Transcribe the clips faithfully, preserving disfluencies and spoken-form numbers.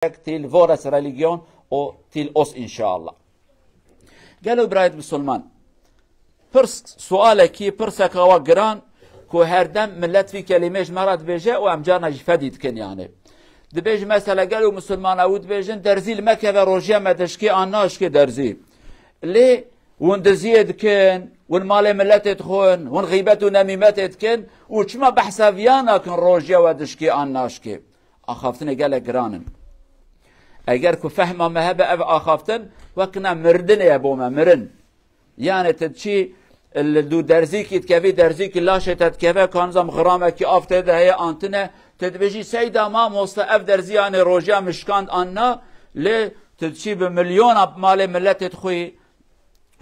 til vores religion û til os inşallah. Gelo birayet Musulman, pirs sualekî, pirseka wa giran ku her dem millet vî kelîmê ji me re dibêje û em carna jî fedî dikin yani. Dibêje mesela gelo Musulmana ew dibêjin derzî li me keve rojiya me dişkê an naşkê derzî. Lê hûn diziyê dikin, hûn malê milletê dixwin, hûn xîbet û nemîmetê dikin û çima behsa viya nakin rojiya we dişkê an naşkê? Axaftinê gelek giran in. Eger ku fehma me hebe ev axaftin wekina mirdinê ye bo me, mirin. Yani tu diçî li dû derzîkî dikevî, derzîkî laşê te dikeve, ka nizam xiramekî av tê de heye an tine, tu dibêjî seyda mamoste ev derziyanê rojiya min şikand an na, lê tu diçî bi milyona malê milletê dixwî,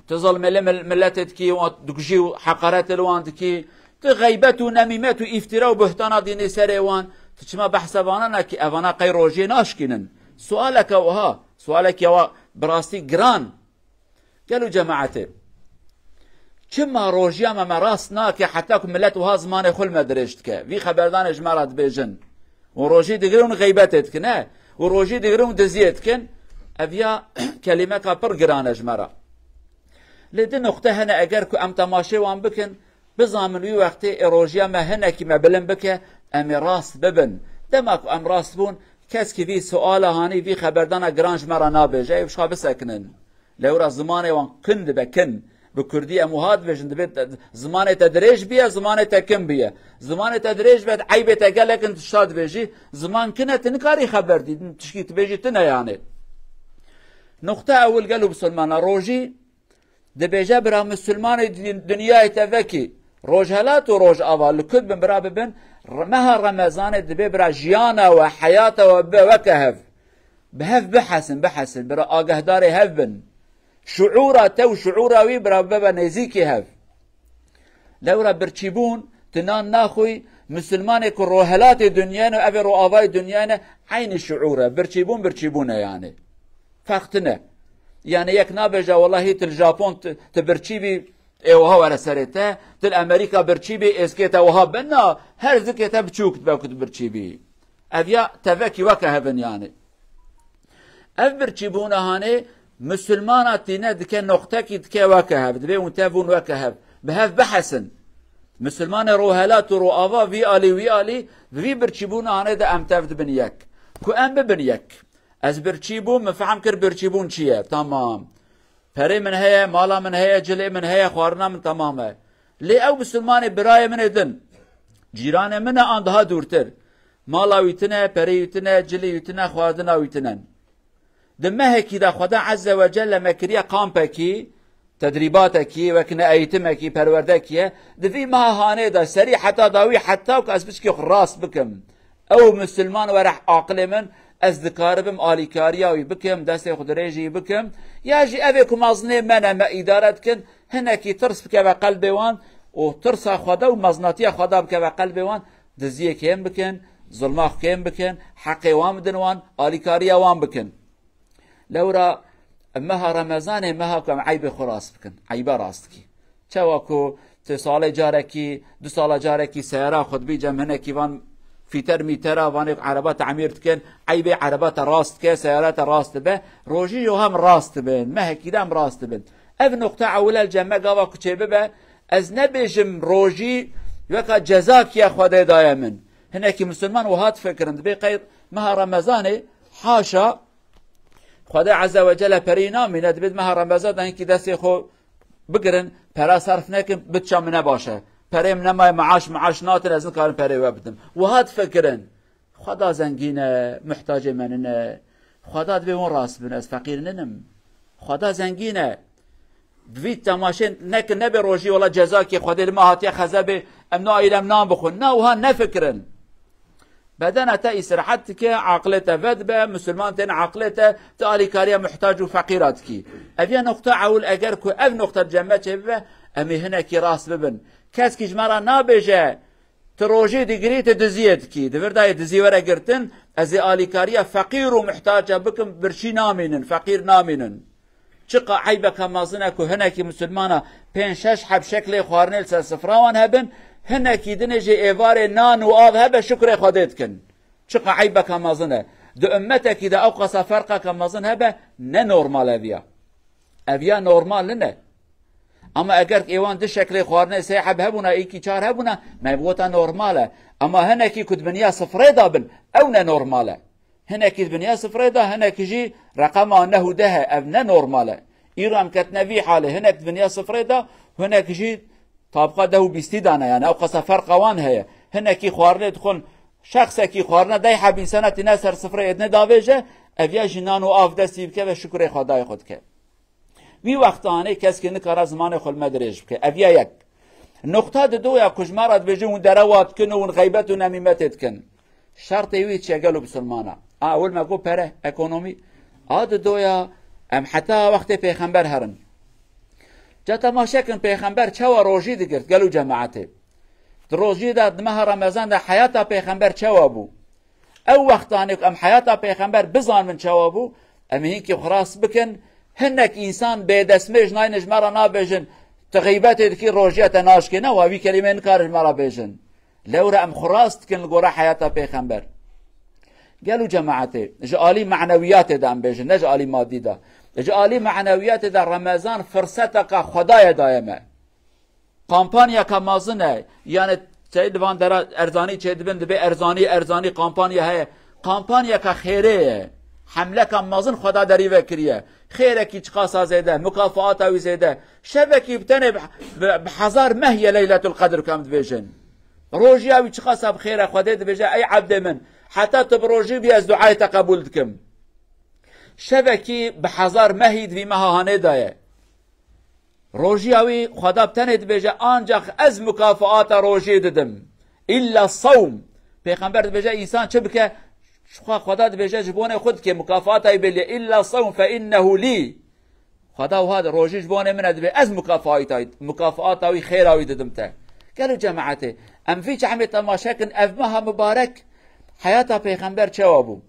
tu zilmê li mil-, milletê dikî, wan dikujî û heqaretê li wan dikî, tu xeybet û nemîmet û îftîra û buhtana dînî serê wan, tu çima behsa vana nakî, evana qey rojiyê naşkînin? Sualeke wiha, sualeke wa bi rastî giran. Gelo cemaetê, çima rojiya me me rast nake heta ku millet wiha zimanê xwe li me dirêj dike? Vî xeberdanê ji me re dibêjin. Û rojî digirin û xeybetê dikin, he? Û rojî digirin û diziyê dikin. Ev ya kelîmeka pir giran e ji me re. Lê di nuqte hene eger ku em temaşê wan bikin, bizanin wî wextê ê rojiya me hinekî me bilind bike, em ê rast bibin. Dema ku em rast bûn, kes kî vî suala hanî, vî xeberdana giran ji me re nabêje, ew ji xwe bisekinin. Lewra zimanê wan kin dibe, kin. Bi kurdî em wiha dibêjin, dibê te, zimanê te dirêj biye, zimanê te kin biye. Zimanê te dirêj be, eybê te gelek in tişta dibêjî. Ziman kin e, tu nikarî xeber dî, tişkî tu bêjî tune yani. Nuqta ewil gelo bisilmana rojî dibêje bira misilmanê din-, dinyayê te vekî. Rojhelat û rojava li ku dibin bira bibin, re-, meha Remezanê dibê bira jiyana we, heyata we bibe weke hev. Bi hev bihesin, bihesin, bira agahdarê hev bin. Şuûra te û şuûra wî bira bibe nêzîkî hev. Lewra birçîbûn, tu nan naxwî, misilmanê ku rohelatê dinyayê ne, ev ê roavayê dinyayê ne, eynî şuûr e. Birçîbûn, birçîbûn e yani. Ferq tune. Yani yek nabêje, wellahî tu li Japon tu, tu birçî bî, ê wiha were serê te, tu li Amerîka birçî bî, êzikê te wiha bin na, her zikê te biçûk dibe ku tu birçî bî. Ev ya tevekî weke hev in yani. Ev birçîbûna hanê misilmana tîne dike noqtekî dike weke hev. Dibê hûn tev hûn weke hev. Bi hev bihesin. Misilmanê rohelat û roava vî alî wî alî, bi vî birçîbûna hanê de em tev dibin yek. Ku em bibin yek. Ez birçî bûm, min fehm kir birçîbûn çi ye. Tamam. Perê min heye, mala min heye, cilê min heye, xwarina min temam e. Lê ew misilmanê birayê min ê din, cîranê min e an daha dûrtir. Mala wî tine, perê wî tine, cilê wî tine, xwaridina wî tine. Di mehekî de Xweda Ezze ve Celle me kiriye kampekî, tedrîbatekî, wekine eğitimekî, perwerdekî ye. Di vî meha hanê de serî heta dawî heta ku ez piçkê xwe rast bikim. Ew misilman were aqilê min, ez dikaribim alîkariya wî bikim, destê xwe dirêjî bikim. Ya jî evê ku mezinê me ne, me îdare dikin, hinekî tirs bikeve qelbê wan û tirsa Xweda û mezinatiya Xweda bikeve qelbê wan, diziyê kêm bikin, zulma xwe kêm bikin, heqê wan bidin wan, alîkariya wan bikin. Lewra meha Remezanê meha ku em eybê xwe rast bikin. Eyba rast dikî. Çawa ku tu salê carekî, du sala carekî seyara xwe dibî cem hinekî van fîter mîtera vanê ku ereba temîr dikin, eybê ereba te rast dike, seyara te rast dibe, rojî jî hem rast dibin, mehekî de em rast dibin. Ev nuqte ewil e li cem me gava ku çêbibe, ez nebêjim rojî weka ceza kiye Xwedê daye min. Hinekî misilman wiha difikirin, dibê qey meha Remezanê, haşa, Xwedê Ezze ve Celle perî namîne, dibê meha Remezan de hinkî destê xwe bigirin, pera serf nekin, bitça min ne baş e. Perê min nemaye, meaş, meaş natin, ez nikarim perê we bidim. Wiha difikirin. Xweda zengîn e, muhtacê me nine. Xweda dibê hûn rast bin, ez feqîr ninim. Xweda zengîn e. Di vî temaşê nekin, nebe rojî wela cezakê Xwedê li me hatiye xezebê, em naîl em nan bixwin. Na, wiha nefikirin. Bedena te îsrehet dike, aqilê te vedibe, misilman tên aqilê te, tu alîkariya muhtac û feqîra dikî. Ev ye noqta ewil, eger ku ev noqta cem me çêbibe, em ê hinekî rast bibin. Keskî ji me re nabêje, tu rojê digirî, tu diziyê dikî. Di vir dayê dizî were girtin, ez ê alîkariya feqîr û muhtaca bikim, birçî namînin, feqîr namînin. Çiqa eybeke mezin e ku hinekî misilmana pênc şeş heb şeklê xwarinê li ser sifra wan hebin, hinekî dinê jê êvarê nan û av hebe şukrê Xwedê dikin. Çiqa eybeke mezin e. Di ummetekî de ew qasa ferqeke mezin hebe, ne normal ev ya. Ev ya normal nine. Ama eger êwan du şeklê xwarinê sê heb hebûna, êkî çar hebûna, me bi gota normal e. Ama hinekî ku di binya sifrê de bin, ew ne normal e. Hinekî di binya sifrê de, hinekî jî reqema neh û deh e, ev ne normal e. Îro em ketine vî halê, hinek di binya sifrê de, hinek jî tabqa deh û bîstî de ne, yani ew qasa ferqa wan heye. Hinekî xwarinê dixwin, şexsekî xwarina deh heb însana tîne ser sifrê êdine davêje, ev ya jî nan û av destî bike ve şukurê Xwedayê xwe dike. Wî wextanê keskî nikare zimanê xwe li me dirêj bike. Ev ya yek. Nuqta dido ya ku ji me re dibêjin hûn derewa dikin û hûn xeybet û nemîmetê dikin. Şertê wî çi ye gelo bisilmana? A, ewil me got pere, ekonomî. A dido ya em heta wextê pêxember herin. Ca temaşe kin pêxember çawa rojî digirt gelo cemaetê? Di rojî de, di meha Remezan de heyata pêxember çawa bû? Ew wextanê ku em heyata pêxember bizanbin çawa bû, em ê hinkî xwe rast bikin. Hinek însan bêdestmêj nayne ji me re nabêjin, tu xeybetê dikî, rojiya te naşkê. Ne, wa vî kelîmeyê nikarin ji me re bêjin. Lewre em xwe rast dikin li gora heyata pêxember. Gelo cemaetê, ji alî manewiyatê de em bêjin, ne ji alî madî de. Ji alî manewiyatê de Remezan firseteka Xwedayê daye me. Kampanyaka mezin e. Yani çey di van dera erzanî çêdibin, dibê erzanî, erzanî kampanya heye. Kampanyaka xêrê ye. Hemleka mezin Xweda derî ve kiriye. Xêrekî çiqasa zêde, mukafaata wî zêde. Şevekî bi tenê bi, bi, bi hezar meh ye Leyletul Qedr ku em dibêjin. Rojiya wî çiqasa bi xêr e, Xwedê dibêje, ey ebdê min, heta tu bi rojî bî ez duayê te qebûl dikim. Şevekî bi hezar mehî di vî meha hanê de ye. Rojiya wî Xweda bi tenê dibêje, ancaq ez mukafaata rojiyê didim. Îlla sewm. Pêxember dibêje, însan çi bike? Xwe Xweda dibêje, ji bonê xwe dike, mukafaata wî belî ye. Îlla sewm fe innehu lî. Xweda wiha di rojî ji bonê min e dibê, ez mukafaata, mukafaata wî, xêra wî didim te. Gelo cemaetê, em vî çemê temaşe kin, ev meha mibarek heyata pêxember çawa bû?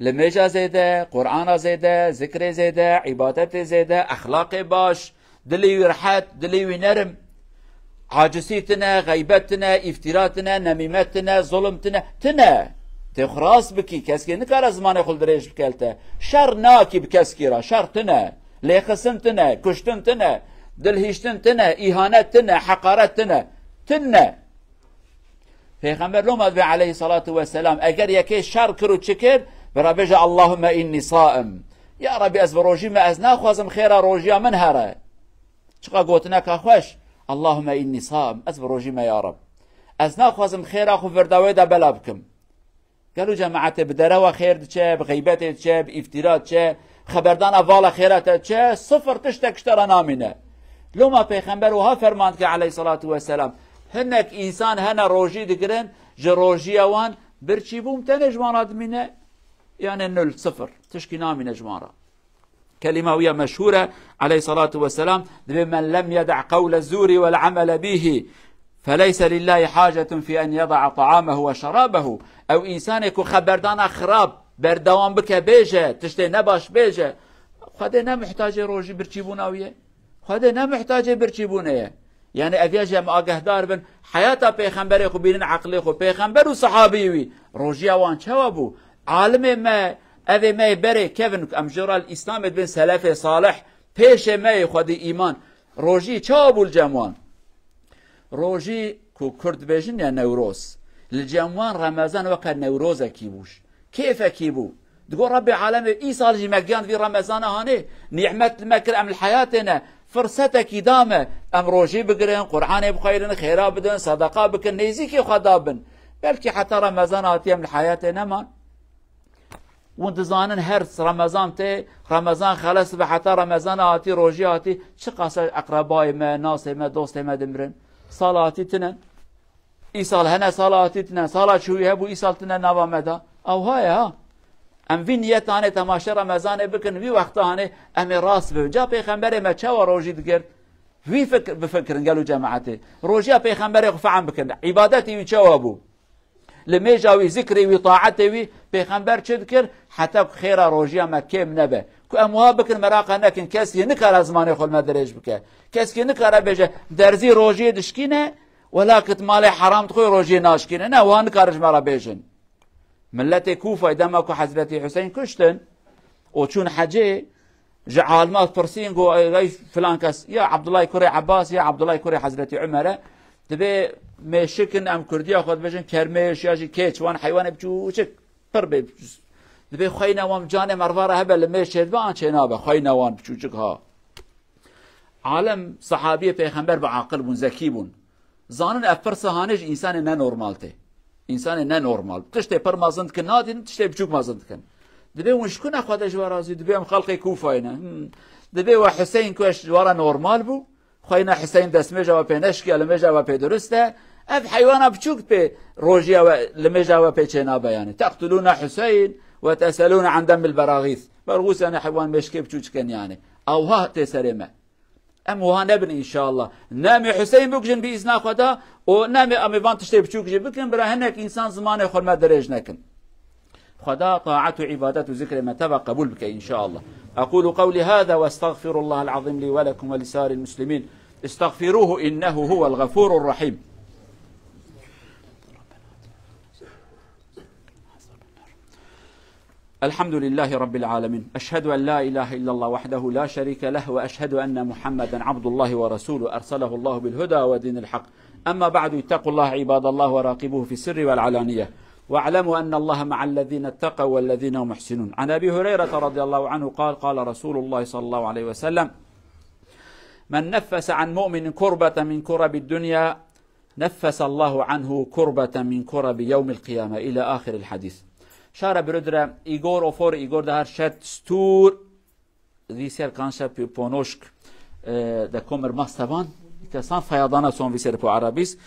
Limêja zêde, Qur'ana zêde, zikrê zêde, îbadetê zêde, exlaqê baş, dilê wî rehet, dilê wî nerm. Acisî tine, xeybet tine, îftîra tine, nemîmet tine, zulm tine, tine. Tê xwe rast bikî, keskê nikare zimanê xwe li dirêj bike li te. Şer nakî bi keskî re, şer tine. Lêxistin tine, kuştin tine, dilhiştin tine, îhanet tine, heqaret tine. Tine. Pêxember loma dibê aleyhissalatu vesselam, eger yekê şer kir û çi kir, bi re bêje, Allahümme inni saim. Ya Rebî, ez bi rojî me, ez naxwazim xêra rojiya min here. Çiqa gotineka xweş, Allahümme inni saim, ez bi rojî me ya Reb. Ez naxwazim xêra xwe virda wê de bela bikim. Gelo cemaetê bi derewa xêr diçe, bi xeybetê diçe, bi îftîra diçe, xeberdana vala xêra te diçe, sifir tiştek ji te re namîne. Loma Pêxember wiha ferman dike aleyhissalatu vesselam, hinek însan hene rojî digirin, ji rojiya wan birçîbûn tenê ji wan re dimîne, yani nul, sifir, tişkî namîne ji wan re. Kelîma wî ya meşhûr e, aleyhissalatu vesselam, dibê, "Men lem yeda' qewle zûrî wel amele bîhî, feleyse lillâhi hacetun fî en yeda' ta'amehu ve şerabehu." Ew însanê ku xeberdana xirab berdewam bike, bêje, tiştê nebaş bêje, Xwedê ne muhtacê rojî birçîbûna wî ye. Xwedê ne muhtacê birçîbûnê ye. Yani ev ya jî em agehdar bin, heyata pêxemberê xwe bînin eqlê xwe. Pêxember û sahabî wî, rojiya wan çawa bû? Alimê me, evê me yê berê kevin, em ji ra li Îslamê dibên selefê salih, pêşê me yê xwedî îman. Rojî çawa bû li cem wan? Rojî ku Kurd dibêjin ya Newroz, li cem wan Remezan weke Newrozekî bû. Kêfekî bû. Digot, Rebbê alemê, îsal jî me gihand vî Remezana hanê, nîmet li me kir, em li heyatê ne, firsetekî da me, em rojî bigirin, Qur'anê bixweyrin, xêra bidin, sedeqa bikin, nêzîkî Xweda bin. Belkî heta Remezan hatî em li heyatê neman. Hûn dizanin her Remezan tê, Remezan xeles dibe, heta Remezana hatî, rojî hatî, çiqas eqrebayê me, nasê me, dostê me dimirin. Sala hatî tine. Îsal hene sala hatî tine, sala çûyî hebû, îsal tine nava me de. Ewha ye ha. Em vî niyetanê temaşe Remezanê bikin, vî wexta hanê em ê rast bibin. Ca Pêxemberê me çawa rojî digirt? Vî fikr, bifikirin gelo cemaetê. Rojiya Pêxemberê xwe fehm bikin. Îbadetê wî çawa bû? Limêja wî, zikrê wî, taetê wî, Pêxember çi dikir? Heta ku xêra rojiya me kêm nebe. Ku em wiha bikin, meraqa nekin, kes yê nikare zimanê xwe li me dirêj bike. Kes yê nikare bêje, derzî rojiyê dişkîne, Wela kit malê heram dixwe rojiyê naşkîne. Ne, wan nikare ji me re bêjin. Miletê Kûfayê dema ku Hezretî Huseyn kuştin û çûn hecê, ji alima pirsîn ku, ey, ey filan kes, ya Abdullah kurê Abbas, ya Abdullah kurê Hezretî Umer e. Dibê mêşikin, em kurdiya xwe dibêjin kermêş ya jî kêç, wan heywanê biçûçik, pir bê. Dibê xweyna wan canê merva re hebe li mêşê dibe an çênabe, xweyna wan biçûçik ha. Alem, sahabiyê pêxember bi aqil bûn, zekî bûn. Zanin ev pirsa hanê ji însanê ne normal tê. Însanê ne normal. Tiştê pir mezin dikin, nadîn tiştê biçûk mezin dikin. Dibê hûn ji ku ne Xwedê ji we razî, dibê em xelqê Kûfayê ne. Hmm. Dibê we Huseyn ku ji we re normal bû, xweyna Huseyn destmêja we pê neşkiya, limêja we pê durist e. Ev heywana biçûk pê rojiya we, limêja we pê çênabe yani. Teqtulûne Huseyn ve teselûne an demil beragîs. Bergûs yani heywan mêşkê biçûçik in yani. Ewha tê serê me. Em wiha nebin înşallah. Ne em ê Huseyn bikujin bi îzna Xweda û ne em ê em ê van tiştê biçûk jî bikin, bira hinek însan zimanê xwe me dirêj nekin. Xweda taat û îbadet û zikrê me teva qebûl bike înşallah. أقول قولي هذا وأستغفر الله العظيم لي ولكم ولسائر المسلمين. استغفروه إنه هو الغفور الرحيم. الحمد لله رب العالمين. أشهد أن لا إله إلا الله وحده لا شريك له، وأشهد أن محمدا عبد الله ورسوله، أرسله الله بالهدى ودين الحق. أما بعد، اتقوا الله عباد الله وراقبوه في السر والعلانية، واعلموا أن الله مع الذين اتقوا والذين هم محسنون. عن أبي هريرة رضي الله عنه قال: قال رسول الله صلى الله عليه وسلم: من نفس عن مؤمن كربة من كرب الدنيا نفس الله عنه كربة من كرب يوم القيامة، إلى آخر الحديث. Şara birudre, Igor Ofor, Igor de her şet stûr, vîser kanşa pi-, ponoşk, e, de komir mastevan, kesan feyadana son vîser po arabis,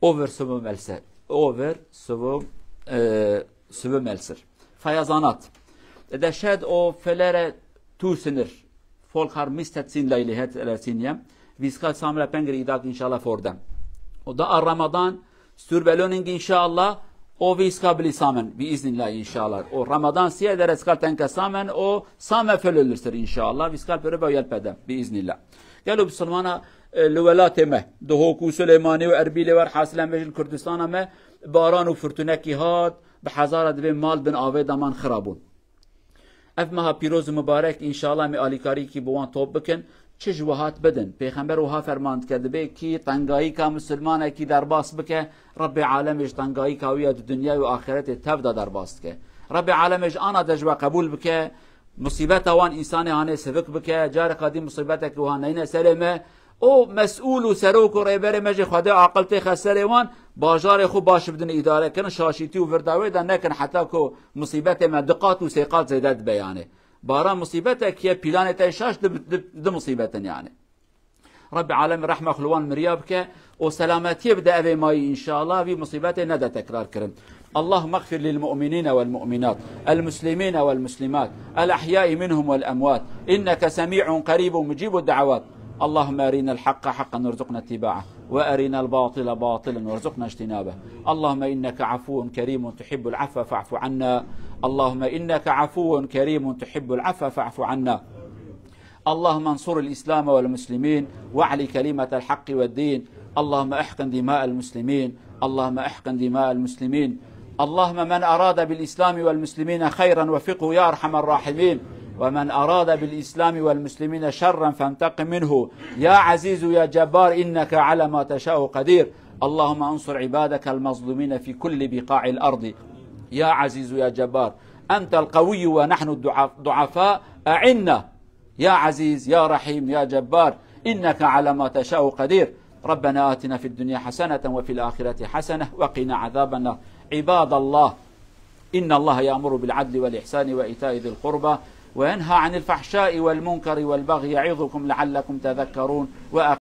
over sivum else, over sivum, e, sivum elsir. Feyazanat. De şed o felere tu sinir. Folkhar mistet sin leyli het ele sin yem. Vîskal samra pengri idak inşallah fordem. O da a Ramadan, stûr belonîng înşallah, o vî îska bilî samen, bi îznîllahî înşallah. O Ramadan siye dere îska tenke samen, o same felölürsür înşallah. Vî îska pere be yel pedem, bi îznîllah. Gelo bisilmana, e, li welatê me, Duhok û Silêmanî û Erbîlê wer hasilen bêjin Kurdistana me, baran û furtunekî hat, bi hezara dibê mal bin avê daman xirabûn. Ev meha pîroz û mibarek, înşallah, em ê alîkarîkî bi wan top bikin. Çi ji we hat bidin. Pêxember wiha ferman dike, dibê kî tengayîka misilmanekî derbas bike, Rebbê Alemê ji tengayîka wî ya di dinyayê û axîretê tev de derbas dike. Rebbê Alemê ji ana de ji we qebûl bike, musîbeta wan însanê hanê sivik bike, careka dî musîbetekî wiha neyne serê me, û mesûl û serok û rêberê me jî Xwedê aqil têxe serê wan, bajarê xwe baş bidin îdare kirin, şaşîtî û virda wê de nekin heta ku musîbetê me du qat û sê qat zêde dibe yani. Bara musîbetek ye, pîlanê te şaş di, di, di musîbetin yani. Rebbê Alemê rehma xwe li wan miriya bike û selametiyê bide evê mayî înşallah, vî musîbetê nede tekrar kirin. اللهم اغفر للمؤمنين والمؤمنات، المسلمين والمسلمات، الأحياء منهم والأموات، إنك سميع قريب مجيب الدعوات. اللهم أرنا الحق حقا وارزقنا اتباعه، وأرنا الباطل باطلا وارزقنا اجتنابه. اللهم إنك عفو كريم تحب العفو فاعف عنا. اللهم إنك عفو كريم تحب العفو فاعف عنا. اللهم انصر الإسلام والمسلمين، واعل كلمة الحق والدين. اللهم احقن دماء المسلمين. اللهم احقن دماء المسلمين. اللهم من أراد بالإسلام والمسلمين خيرا وفقه يا أرحم الراحمين، ومن أراد بالإسلام والمسلمين شرا فانتقم منه يا عزيز يا جبار، إنك على ما تشاء قدير. اللهم انصر عبادك المظلومين في كل بقاع الأرض يا عزيز يا جبار. أنت القوي ونحن الضعف-، الضعفاء، أعنا يا عزيز يا رحيم يا جبار، إنك على ما تشاء قدير. ربنا آتنا في الدنيا حسنة وفي الآخرة حسنة وقنا عذاب النار. عباد الله، إن الله يأمر بالعدل والإحسان وإيتاء ذي القربى وينهى عن الفحشاء والمنكر والبغي يعظكم لعلكم تذكرون. وأقيموا